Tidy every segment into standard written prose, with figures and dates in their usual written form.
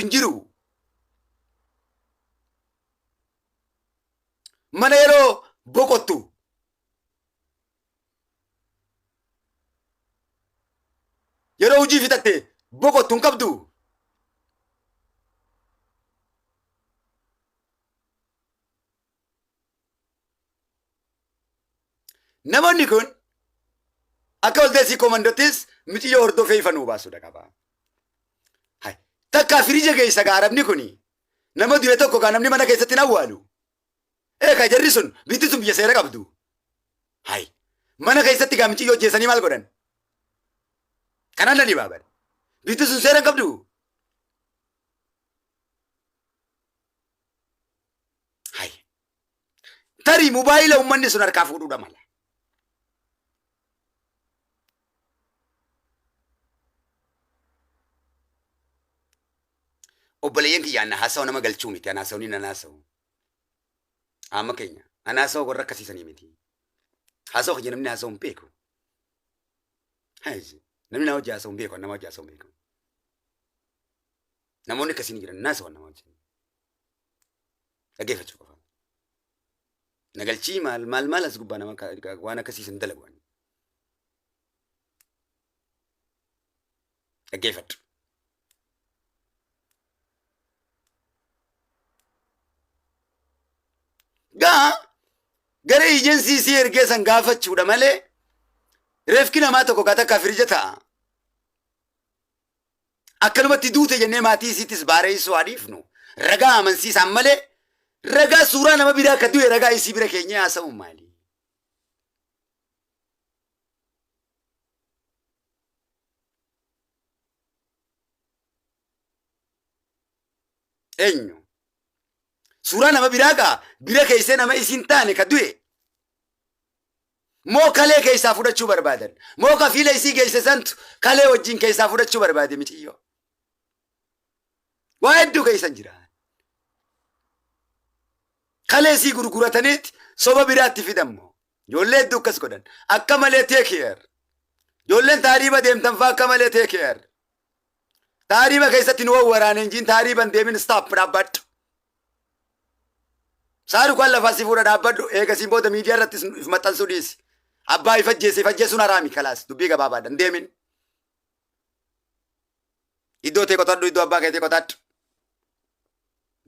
hin jiru. Mana yeroo boqottu yeroo hojii fixatte boqottu hin qabdu. Namoonni kun akka waldeessii koomandottis miciyyoo hordofee ifa nuu baasuudha qaba. Hai, Takkaa firija geessa gaa arabni kuni nama du'e tokko gaa namni mana keessatti hin awwaalu. Eegaa jarri sun bitti sun biyya seera qabdu. Hai, mana keessatti gaa miciyyoo ajjeesanii maal godhan? Kanaan na dhibaa bare. Bitti sun seera hin qabdu. Hai. Tarii mobaayila uummanni sun harkaa fuudhuudha mala. Obboleeyyan kiyya ana haasawa nama galchuu miti ana haasawni nan haasawu. Amma keenya ana haasawa warra akkasiisanii miti. Haasawa kiyya namni haasawu hin beeku. Hayi namni na hojii haasawu hin beeku nama hojii haasawu hin beeku. Namoonni akkasii ni jiran naasawan nama wajjin. Dhaggeeffachuu qofa. Nagalchii maal maal maal as gubbaa nama waan akkasii sin dalagu. ani. Dhaggeeffadhu. Gaa gara ejensii isii ergee san gaafachuudha malee reefki namaa tokko gaa takkaa firija ta'a. Akkanumatti duute jennee maatii isiittis baareessuu haa dhiifnu. Ragaa amansiisaan malee ragaa suuraa nama biraa akka du'e ragaa isii bira keenyee haasa'uun maali? Eenyu? Suuraa nama biraa gaa bira keessee nama isiin taane ka du'e Moo kalee keessaa fudhachuu barbaadan? Moo kafiila isii geesse santu kalee wajjin keessaa fudhachuu barbaade miciyyoo? Waa hedduu keessan jira. Kalee isii gurgurataniit soba biraatti fidan moo? Ijoollee hedduu akkas godhan. Akka malee take care. Ijoolleen taariiba deemtan faa akka malee take care. Taariiba keessatti nu waraaneen jiin taariiban deemin stop dhaabbadhu. Saaru kan lafaa si fuudha dhaabbadhu eegasiin booda miidiyaa irrattis if maxxansuu dhiisi. Abbaa if ajjeese if ajjeesuun haraami kalaas dubbii gabaabaadha hin deemin. Iddoo tee qotadhu iddoo abbaa keetii qotadhu.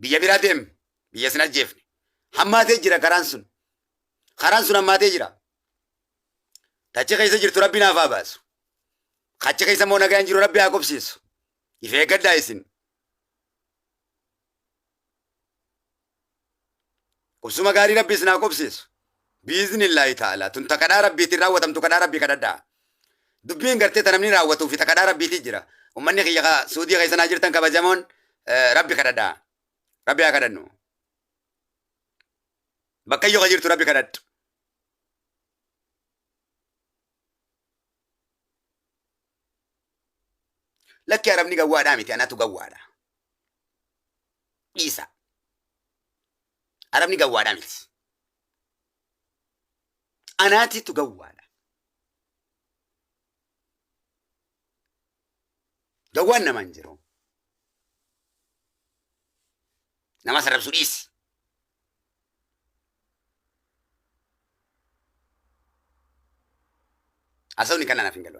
Biyya biraa deemi biyya sin ajjeefne. Hammaatee jira karaan sun. Karaan sun hammaatee jira. Tachi keessa jirtu rabbi naaf haa baasu. Achi keessa immoo nagaan jiru rabbi haa qubsiisu. If eeggadhaa isin. Qubsuma gaarii rabbi isin haa qubsiisu. Biiznillaahi ta'ala. Tun ta kadhaa rabbiitiin raawwatamtu kadhaa rabbii kadhadhaa. Dubbiin gartee ta namni raawwatuu fi ta kadhaa rabbiitii jira. Ummanni kiyya ka Suudii keessa naa jirtan kabajamoon rabbi kadhadhaa. Rabbi haa kadhannu. Bakka iyyuu ka jirtu rabbi kadhadhu. Lakki arabni gawwaadhaa miti anatu gawwaadha. Dhiisa. Arabni gawwaadhaa miti. Anaatitu gawwaadha. Gawwaan nama hin jiru. Nama sarrabsu dhiisi. Haasawni kana naaf hin galu.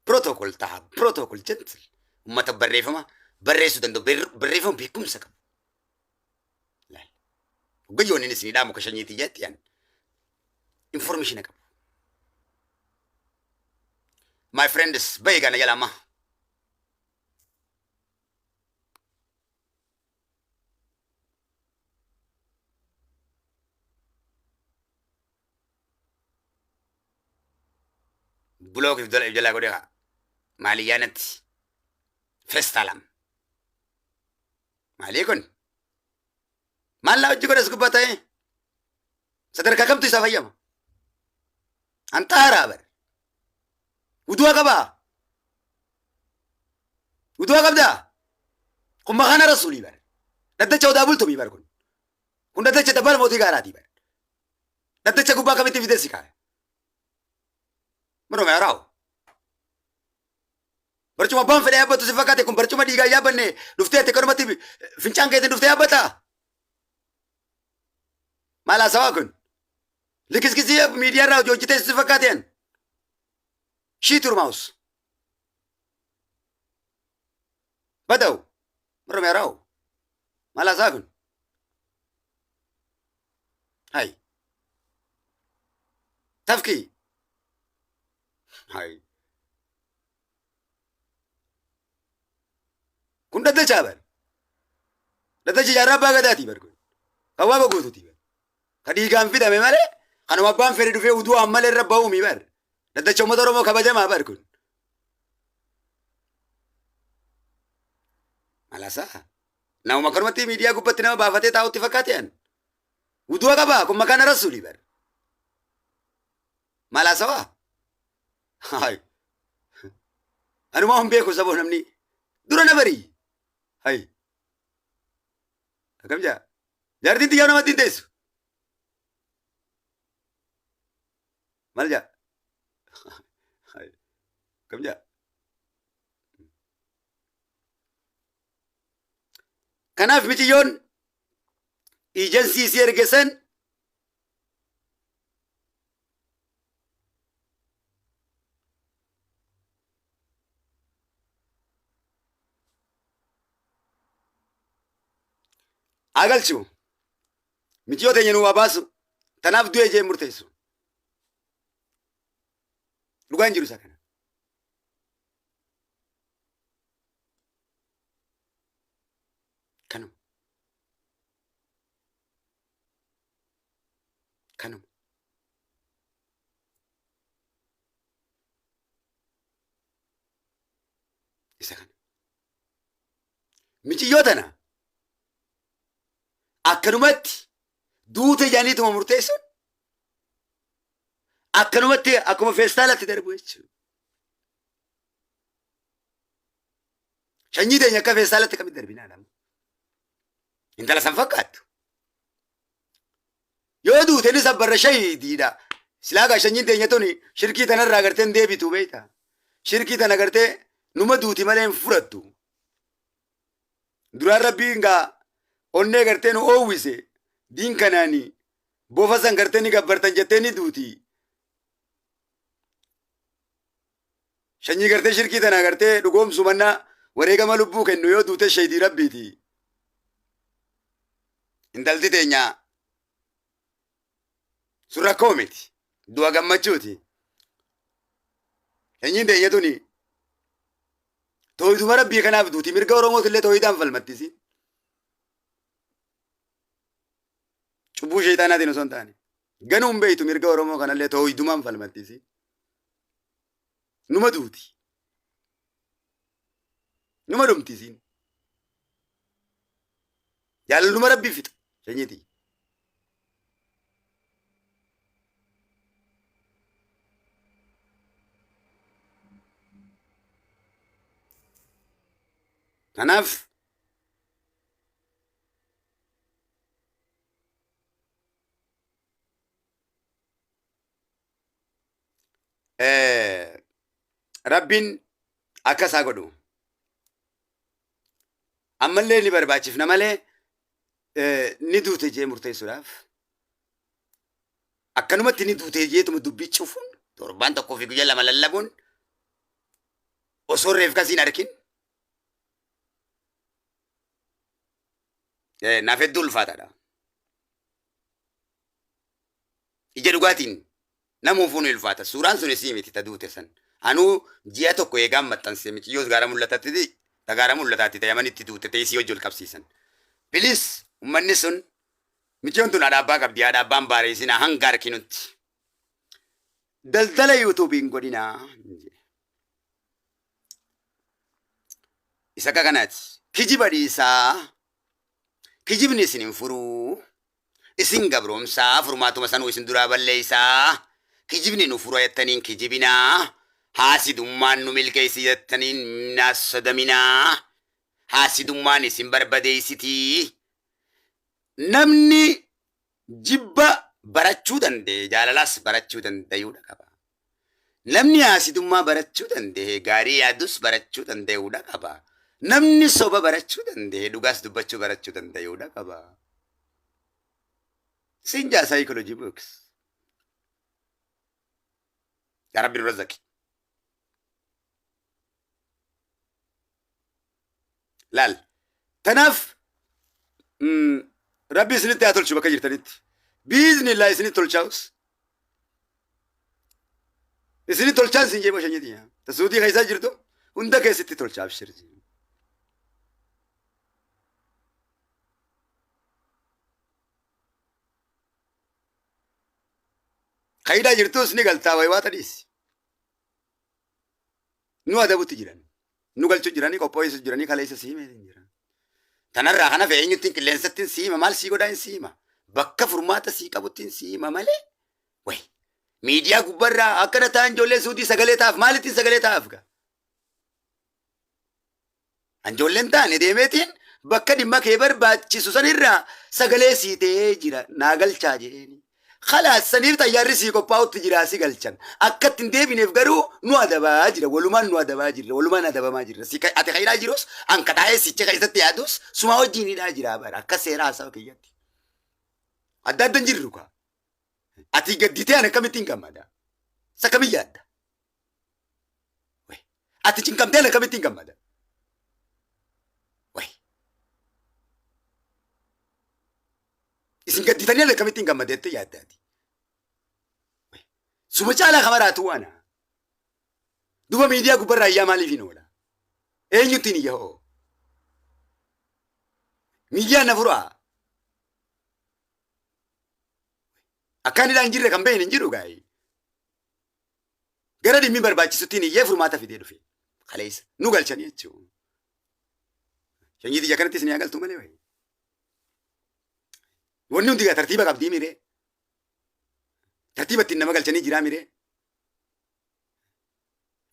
Protocol taha. Protocol gentle. Uummata barreeffama barreessuu danda'u. Barreeffama beekumsa qabu. Laal. Guyyoon inni isinii dhaamu kashanyiitii jetti yan. Information qabu. My friends, bayi gana jala amma. Block if jalaa godhe haa. Maaliyyaa natti. Festaalam. Maalii kun? Maal naa hojii godhas gubbaa ta'ee? Sadarkaa kamtu isaa fayyama? An xaaraa bar. Udu'a qabaa? Udu'a qabdaa? Kun makaana rasuulii bar. Dhaddacha odaa bultumii bar kun. Kun dhaddacha dabbala mootii gaaraatii bar. Dhaddacha gubbaa kamitti fidee si kaaya? Manuma yaraawu. Barcuma abbaan fedhe yaabbatu si fakkaate kun barcuma dhiigaa yaabbanne dhuftee ati kanumatti fincaan keetiin dhuftee yaabbataa? Maal haasawaa kun? Likiskisii miidiyaa irraa hojii hojjetee si fakkaateen? Shii turmaus. Badaw. Marra meeraw. Maal haasawaa kun? Hay. Tafkii. Hay. Kun dhaddachaa bar. Dhaddacha jaarraa abbaa gadaatii bar kun. Kan waaqa guutuutii bar. Ka dhiigaan fidame malee kanuma abbaan fedhe dhufee uduu ammalee irra ba'uumi bar. Dhaddacha uummata Oromoo kabajamaa bar kun. Malasaa. Namuma akkanumatti miidiyaa gubbatti nama baafatee taa'utti fakkaate an. Uduu qabaa kun maqaan rasuulii bar. Maal haasawaa? Hayi. Anumaa hin beeku saboo namni. Dura na barii. Hayi. Akkam jaa? Jaartiin xiyyaa namatti hin teessu. Maal jaa? Hayi. Akkam jaa? Kanaaf miciyyoon ijansii isii erge san agalchu miciyoo teenya nuu baasu tanaaf du'e jee murteessu dhugaan jiru isa kana. Kanuma. Kanuma. Isa kana. Miciyyoo tana akkanumatti duute jedhaniituma murteessuun akkanumatti akkuma feestaalatti darbu jechuudha. Sanyii teenya akka feestaalatti kamitti darbinaa lama. Intala san fakkaattu. Yoo duute ni sabbarra shahiidiidha. Silaa gaa sanyiin teenya tuni shirkii tanarraa gartee hin deebitu beekta. Shirkii tana gartee numa duuti malee hin fudhattu. Duraan rabbiin gaa onnee gartee nu oowwise diin kanaani bofa san gartee ni gabbartan jettee ni duuti. Sanyii gartee shirkii tana gartee dhugoomsu mannaa wareegama lubbuu kennu yoo duute shahiidii rabbiiti. Intalti teenya sun rakkoo miti. Du'a gammachuuti. Sanyiin teenya tuni tooyiduma rabbii kanaaf duuti mirga Oromootillee tooyidaan falmattisi. Cubbuu sheexaanaatiin osoo hin taane. Ganuu hin beektu mirga Oromoo kanallee tooyidumaan falmattisi. Numa duuti. Numa dhumti isiin. Jaalaluma rabbii fixa sanyiitii. Kanaaf Rabbiin akka isaa godhu. Ammallee ni barbaachifna malee ni duute jee murteessuudhaaf akkanumatti ni duute jeetuma dubbii cufuun torbaan tokkoo fi guyyaa lama lallabuun osoo reefka siin arkin naaf hedduu ulfaataadha. Ija dhugaatiin namuufuu ni ulfaata. Suuraan sun isii miti ta duute san. Anuu ji'a tokko eegaan maxxanse miciyyoos gaara mul'atatti ta gaara mul'ataatti ta yamanitti duute ta isii wajji wal qabsiisan. Bilis ummanni sun miciyyoon tun haadha abbaa qabdi haadha abbaan baareessinaa hanga arkinutti. Daldala yuutuubiin godhinaa. Isa akka kanaati. Kijiba dhiisaa. Kijibni isin hin furuu. Isin gabroomsaa furmaatuma sanuu isin duraa balleeysaa. Kijibni nu fura jettaniin kijibinaa. Haasidummaan nu milkeessi jettaniin naassodaminaa. Haasidummaan isin barbadeeysitii. Namni jibba barachuu danda'e jaalalas barachuu dandayuudha qaba. Namni haasidummaa barachuu danda'e gaarii yaadus barachuu danda'uudha qaba. Namni soba barachuu danda'e dhugaas dubbachuu barachuu danda'uudha qaba. Siin jaa psychology books. Yaa Rabbi nu razzaqi. Laal. Tanaaf Rabbi isinitti haa tolchu bakka jirtanitti. Biiznillaa isinitti tolchaa'us. Isinitti tolchaan isin jeeboo shanyii tiyya. Ta suudii keessaa jirtu hunda keessatti tolcha abshir. Kayidaa jirtus ni galtaa wayiwaata dhiisi. Nu adabutti jiran. Nu galchu jiranii qopho'eessu jiranii kaleessa si himee hin jira. Tanarraa kana fe'e eenyuttiin qilleensattiin si hima maal sii godhaa hin si hima. Bakka furmaata sii qabuttiin si hima malee. Wayi miidiyaa gubbarraa akkana ta'an ijoollee suutii sagalee ta'aaf maalittiin sagalee ta'aaf gaa. Anjoolleen taane deemeetiin bakka dhimma kee barbaachisu sanirraa sagalee sii ta'ee jira naa galchaa jedheeni. Khalaas saniif xayyaarri sii qophaa'utti jira si galchan. Akka itti hin deebineef garuu nu adabaa jira walumaan nu adabaa jirra walumaan adabamaa jirra. Si ati ka hidhaa jirus an ka taa'ee sicha keessatti yaadus sumaa wajjin hidhaa jira bara akka seera haasawa kiyyatti. Adda adda hin jirru kaa. Ati gadditee an akkamittiin gammada? Isa akkamin yaadda? Ati cinqamtee an akkamittiin gammada? Wayi. Isin gadditanii an akkamittiin gammada jettee yaadda ati. Suma caalaa kamaraatu ana. Duba miidiyaa gubbarraa iyyaa maaliif hin oola? Eenyuttiin iyya hoo? Miidiyaan na furaa. Akkaan hidhaan jirre kan beekne hin jiru gaa'ee. Gara dhimmi barbaachisuttiin iyyee furmaata fidee dhufe. Kaleessa nu galchanii jechuudha. Sanyii tiyya kanatti isin haa galtu malee wayi. Wanni hundi gaa tartiiba qabdii miree. Tartiiba ittiin nama galchanii jiraa miree.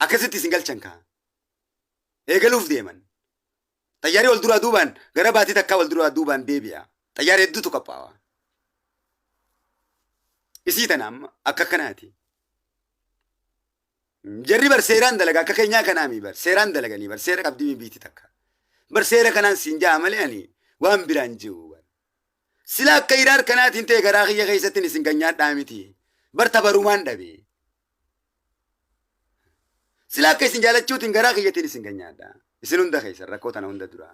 Akkasitti isin galchan kaa. Eegaluuf deeman. Xayyaarri wal duraa duubaan gara baatii takkaa wal duraa duubaan deebi'a. Xayyaara hedduutu qophaawa. Isii tana amma akka akkanaati. Jarri bar seeraan dalaga akka keenyaa kanaami bar seeraan dalaganii bar seera qabdii biiti takka. Bar seera kanaan siin ja'a malee ani waan biraan jiru bar. Sila akka hiraar kanaatiin ta'e garaa kiyya keessatti isin ganyaadhaa miti. Bar tabarumaan dhabe. Sila akka isin jaalachuutiin garaa kiyyatiin isin ganyaadha. Isin hunda keessan rakkoo tana hunda dura.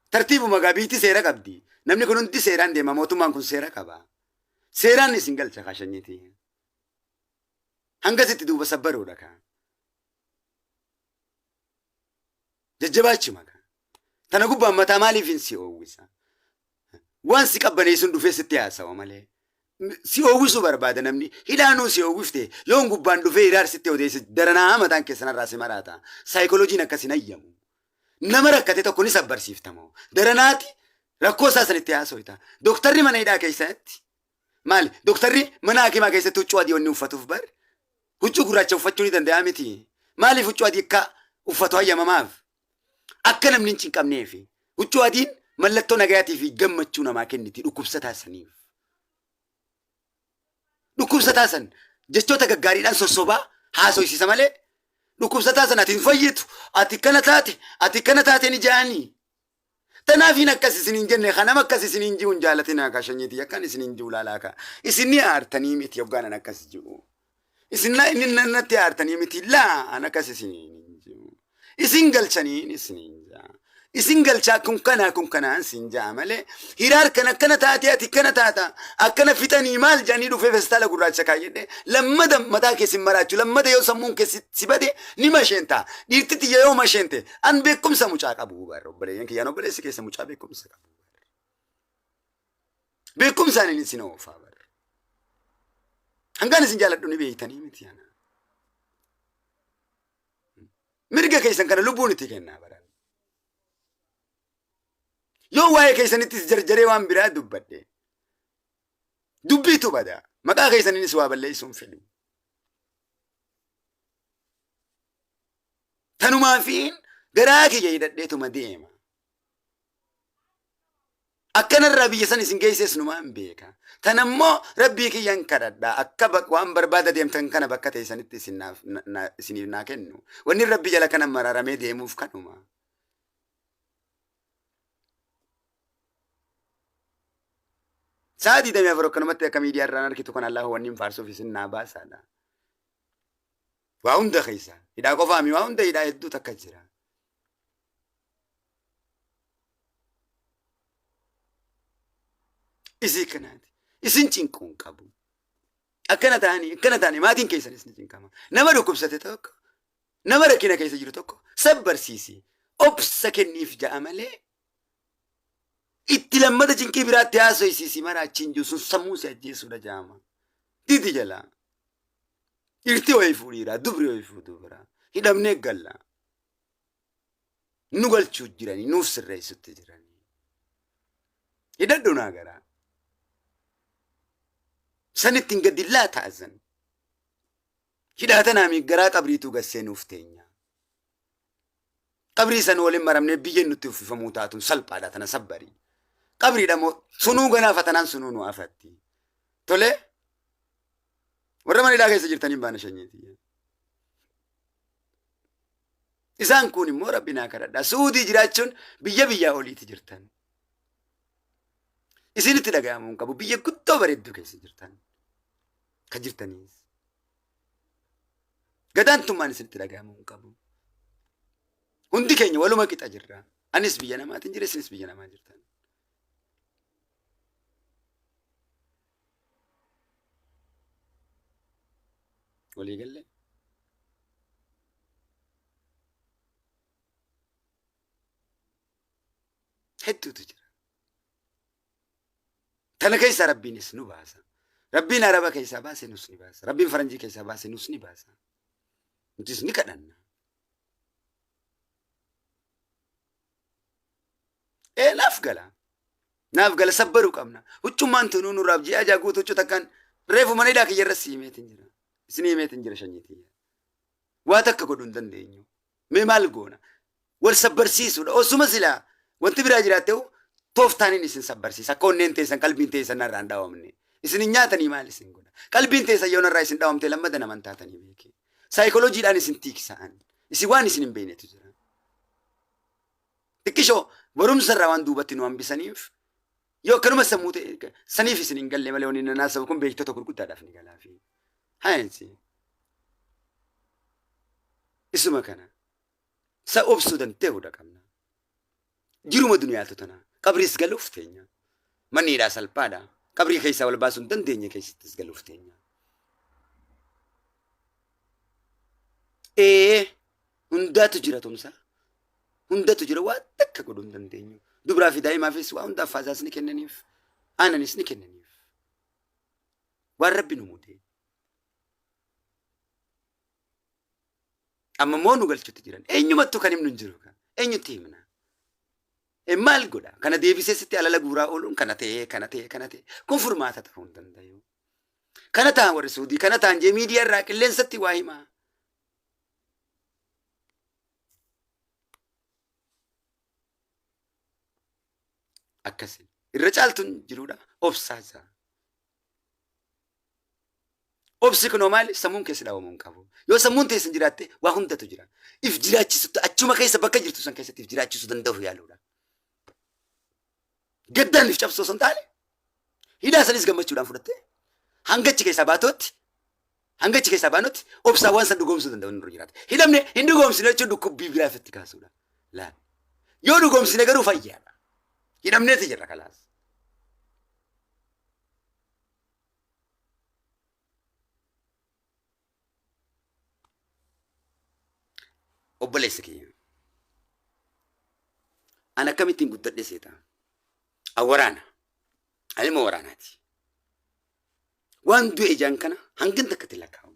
Tartiibuma gaa biitti seera qabdi. Namni kun hundi seeraan deema mootummaan kun seera qaba. Seeraan isin galcha kaashanyiiti. Hangasitti duuba sabbaruudha kaa. Jajjabaachuma kaa. Tana gubbaan mataa maaliif hin si oowwisa? Waan si qabbaneessuun dhufee sitti haasawa malee. Si oowwisuu barbaada namni. Hidhaanuu si oowwifte yoon gubbaan dhufee hiraar sitti odeesse daranaa mataan keessanarraa si maraata. Saayikolojiin akkas hin hayyamu. Nama rakkate tokko ni sabbarsiiftamoo. Daranaati rakkoo isaa sanitti haasoyta. Doktarri mana hidhaa keessatti maali? Doktarri mana hakimaa keessatti huccuu adii wanni uffatuuf bar huccuu gurraacha uffachuu ni danda'a miti. Maaliif huccuu adii akka uffatu hayyamamaaf? Akka namni hin cinqamneefi. Huccuu adiin mallattoo nagayaatii fi gammachuu namaa kenniti dhukkubsataa saniif. Dhukkubsataa san jechoota gaggaariidhaan sossobaa haasoysiisa malee dhukkubsataa san ati hin fayyitu, ati kana taate, ati kana taate ni ja'anii. Tanaafiin akkas isin hin jenne kanam akkas isin hin ji'u hin jaalatinaa kaa shanyiitii akkan isin hin ji'u laalaa kaa. Isin ni aartanii miti hoggaan an akkas ji'u. Isin na inni natti aartanii miti laa an akkas isin hin ji'u. Isin galchaniin isiniin ja'a. Isin galchaa kun kanaa kun kanaan sin ja'a malee hiraar kan akkana taatee ati akkana taata akkana fixanii maal jedhanii dhufee festaala gurraacha kaayyadhe lammada mataa kee sin maraachu lammada yoo sammuun kee si bade ni masheenta dhiirti tiyya yoo masheente an beekumsa mucaa qabu bar obboleeyyan kiyyaan obboleessi keessa mucaa beekumsa qabu bar beekumsaan inni isin oofaa bar hangaan isin jaaladhu ni beektanii miti ana. Mirga keessan kana lubbuun itti kennaa baran. Yoo waa'ee keessanittis jarjaree waan biraa dubbadhe. Dubbiitu bada. Maqaa keessaniinis waa balleessuun fedhu. Tanumaafiin garaa kiyya hidhadheetuma deema. Akkanarraa biyya san isin geesses numaan beeka. Tanammoo rabbii kiyyan kadhadha akka waan barbaada deemtan kana bakka teessanitti isin naaf isiniif naa kennu. Wanni rabbi jala kana mararamee deemuuf kanuma. Sa'a 24 akkanumatti akka miidiyaa irraan argitu kan Allahu wanni hin faarsuuf isin naa baasaadha. Waa hunda keessa hidhaa qofaami waa hunda hidhaa hedduu takka jira. Isii kanaati. Isin cinquu hin qabu. Akkana ta'anii akkana ta'anii maatiin keessanis ni cinqama. Nama dhukkubsate tokko nama rakkina keessa jiru tokko sabbarsiisi. Obsa kenniif ja'a malee itti lammata cinqii biraatti haasofsiisi mara achiin jiru sun sammuu si ajjeesuudha ja'ama. Didi jalaa. Dhirti wayii fuudhiiraa dubri wayii fuudhuu biraa. Hidhamnee galla. Nu galchuu jiranii nuuf sirreessutti jiranii. Hidhadhu naa garaa. Sanitti hin gadi laa ta'azan. Hidhaa tanaami garaa qabriituu gassee nuuf teenya. Qabrii san waliin maramnee biyyeen nutti uffifamuu taatuun salphaadha tana sabbarii. Qabriidha moo sunuu ganaa fatanaan sunuu nu afatti. Tolee warra mana hidhaa keessa jirtaniin baana shanyiiti. Isaan kun immoo rabbi naa kadhadha. Suudii jiraachuun biyya biyyaa oliiti jirtan. Isinitti dhaga'amuu hin qabu. Biyya guddoo bareedduu keessa jirtan. Kan jirtaniis. Gadaantummaan isinitti dhaga'amuu hin qabu. Hundi keenya waluma qixa jirra. Anis biyya namaatiin jira, isinis biyya namaa jirtan. Walii galle? Hedduutu jira. Tana keessaa Rabbiinis nu baasa. Rabbiin Araba keessaa baase nus ni baasa. Rabbiin Faranjii keessaa baase nus ni baasa. Nutis ni kadhanna. Ee naaf gala. Naaf gala sabbaruu qabna. Huccummaan tunuu nurraaf ji'a ja'a guutuu huccuu takkaan reefu mana hidhaa kiyya irra si himeetiin jira. Isin himeetiin jira shanyii tiyya. Waa takka godhuu hin dandeenyu. Mee maal goona? Wal sabbarsiisuudha. Osuma silaa wanti biraa jiraatte tooftaaniin isin sabbarsiisa. Akka onneen teessan qalbiin teessan narraa hin dhaawamne. Isin hin nyaatanii maal isin godha? Qalbiin teessan yoo narraa isin dhaawamte lammada naman taatanii beeki. Saayikolojiidhaan isin tiiksa'an. Isin waan isin hin beeknetu jira. Xiqqishoo barumsa irraa waan duubatti nu hambisaniif yoo akkanuma sammuu ta'e saniif isin hin galle malee wanni nanaa sabu kun beektota gurguddaadhaaf ni galaafi. Hayensi. Isuma kana. Sa obsuu danda'uu hunda qabna. Jiruma duniyaatu tana. Qabriis galuuf teenya. Manni hidhaa salphaadha. Qabrii keessaa wal baasuu hin dandeenye keessattis galuuf teenya. Ee hundaatu jira tumsa. Hundatu jira waan takka godhuu hin dandeenyu. Dubraa fi daa'imaafis waa hundaaf faazaas ni kennaniif. Aananis ni kennaniif. Waan rabbi nu mudee. Amma immoo nu galchutti jiran. Eenyumattuu kan himnu hin jiru. Eenyutti himna? Maal godha? Kana deebisee sitti alala guuraa ooluun kana ta'ee, kana ta'ee, kana ta'ee. Kun furmaata ta'uu hin danda'u. Kana ta'an warri Suudii, kana ta'an jee miidiyaa irraa qilleensatti waa himaa. Akkasi. Irra caaltuun jiruudha. Obsaa isaa. Obsi kunoo maali? Sammuun keessa dhaabamuu hin qabu. Yoo sammuun teessan jiraatte waa hundatu jira. If jiraachisutti achuma keessa bakka jirtu san keessatti if jiraachisuu danda'u yaaluudha. Gaddaan if cabsuu osoo hin taane hidhaa sanis gammachuudhaan fudhattee hanga achi keessaa baatootti hanga achi keessaa baanutti obsaan waan san dhugoomsuu danda'u nurra jiraata. Hidhamne hin dhugoomsine jechuun dhukkubbii biraa ofitti kaasuudha. Laal. Yoo dhugoomsine garuu fayyaadha. Hidhamneeti jirra kalaas. Obboleessa kiyya. An akkamittiin guddadhe seeta? An waraana. An ilma waraanaati. Waan du'e ijaan kana hangam takkatti lakkaa'u.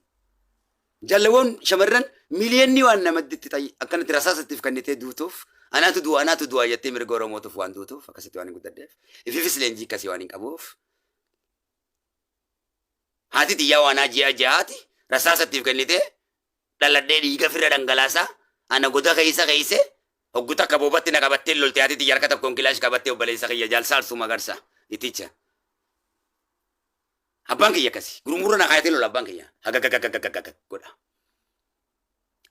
Jaalawwan shamarran miliyoonni waan namatti itti xayyi akkanatti rasaasa ittiif kennitee duutuuf anaatu du'a anaatu du'a jettee mirga Oromootuuf waan duutuuf akkasitti waan hin guddadheef ifiifis leenjii akkasii waan hin qabuuf haati tiyyaa waanaa ji'a jahaati rasaasa ittiif kennitee dhaladhee dhiiga firra dhangalaasaa ana goda keessa keesse hoggu takka boobatti na qabattee lolte haati tiyya harka tokkoon kilaash qabattee obboleessa kiyya jaal saarsuu magarsa iticha. Abbaan kiyya akkasi. Gurmurra na kaayatee lola abbaan kiyya. Hagagagagagagag godha.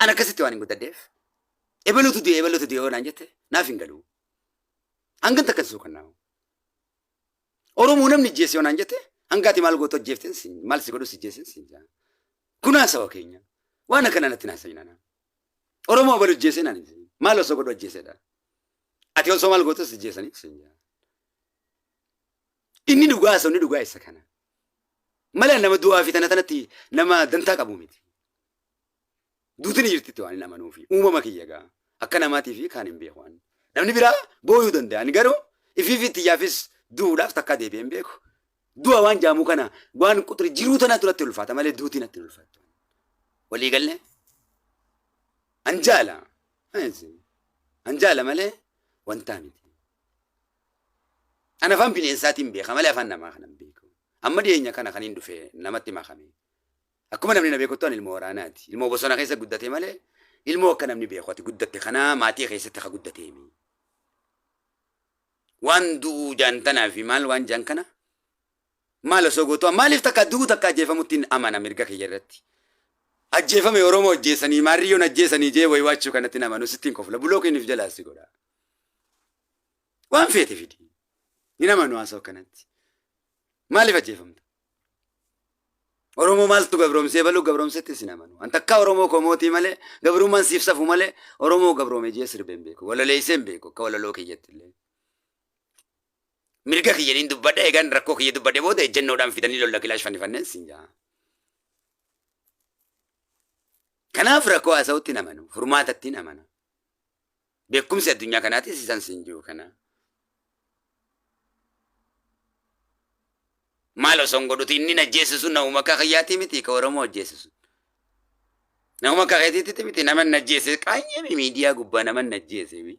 An akkasitti waan hin guddadheef. Ebaluutu du'e ebaluutu du'e yoo naan jette naaf hin galu. Hangan takka hin suuqannaa. Oromoo namni ijjeesse yoo naan jette hanga ati maal gootu ajjeefteen siin maal si godhu si ijjeesseen siin jaa. Kun haasawa keenya. Waan akkana natti hin haasa'in ana. Oromoo abalu ijjeessee naan hin jedhin. Maal osoo godhu ajjeesedha. Ati osoo maal gootu si ijjeessanii siin jaa. Inni dhugaa haasa'u inni dhugaa isa kana. Malee nama du'aa fi tana tanatti nama dantaa qabu miti. Duuti ni jirtitti waan hin amanuufi. Uumama kiyya gaa. Akka namaatii fi kaan hin beeku ani. Namni biraa booyuu danda'a. Ani garuu ifiif tiyyaafis du'uudhaaf takkaa deebi'ee hin beeku. Du'a waan jaamuu kana waan quxiri jiruu tanaatu natti ulfaata malee duuti natti hin ulfaattu. Walii galee? An jaala. An jaala malee wantaa miti. An afaan bineensaatiin beeka malee afaan namaa kana hin beeku. Amma dhiyeenya kana kan hin dhufe namatti makame. Akkuma namni na beekuttu ani ilmoo waraanaati. Ilmoo bosona keessa guddate malee ilmoo akka namni beeku ati guddatte kanaa maatii keessatti ka guddateemi. Waan du'uu jaan tanaa fi maal waan jaan kana maal osoo gootu maaliif takka du'uu takka ajjeefamutti hin amana mirga kiyya irratti. Ajjeefame Oromoo ajjeesanii maarriyyoon ajjeesanii jee waywaachuu kanatti hin amanu sittiin kofla bulookiin if jalaa si godha. Waan feete fidi. Hin amanu haasoo kanatti. Maaliif ajjeefamta? Oromoo maaltu gabroomsee baluu gabroomsetti sin amanu. An takkaa Oromoo koo mootii malee gabrummaan siif safu malee Oromoo gabroome jee sirbee hin beeku. Walaleessee hin beeku akka walaloo kiyyatti illee. Mirga kiyya niin dubbadha eegaan rakkoo kiyya dubbadhe booda ejjennoodhaan fidanii lolla kilaash fannifanneen sin jaa. Kanaaf rakkoo haasa'utti hin amanu. Furmaatatti hin amana. Beekumsi addunyaa kanaatis isan siin jiru kana. Maal osoo hin godhuti inni na ajjeesisu nama akka kiyyaatii miti ka Oromoo ajjeesisu. Nama akka keetiitti miti nama na ajjeese qaanyee miidiyaa gubbaa nama na ajjeese.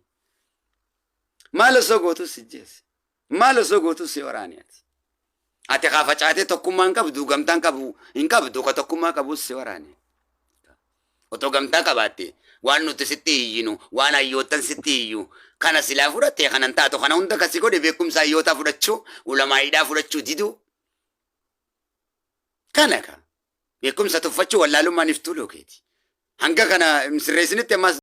Maal osoo gootus si ajjeese. Maal osoo gootus si waraane ati. Ati kaa facaatee tokkummaa hin qabdu gamtaan qabu hin qabdu ka tokkummaa qabus si waraane. Otoo gamtaa qabaatte waan nuti sitti iyyinu waan hayyoottan sitti iyyu kana silaa fudhatte kanan taatu kana hunda kasi godhe beekumsa hayyootaa fudhachuu ulamaa'iidhaa fudhachuu diduu. Kana ka beekumsa tuffachuu wallaalummaan iftuu lookeeti. Hanga kana hin sirreessinitti ammas.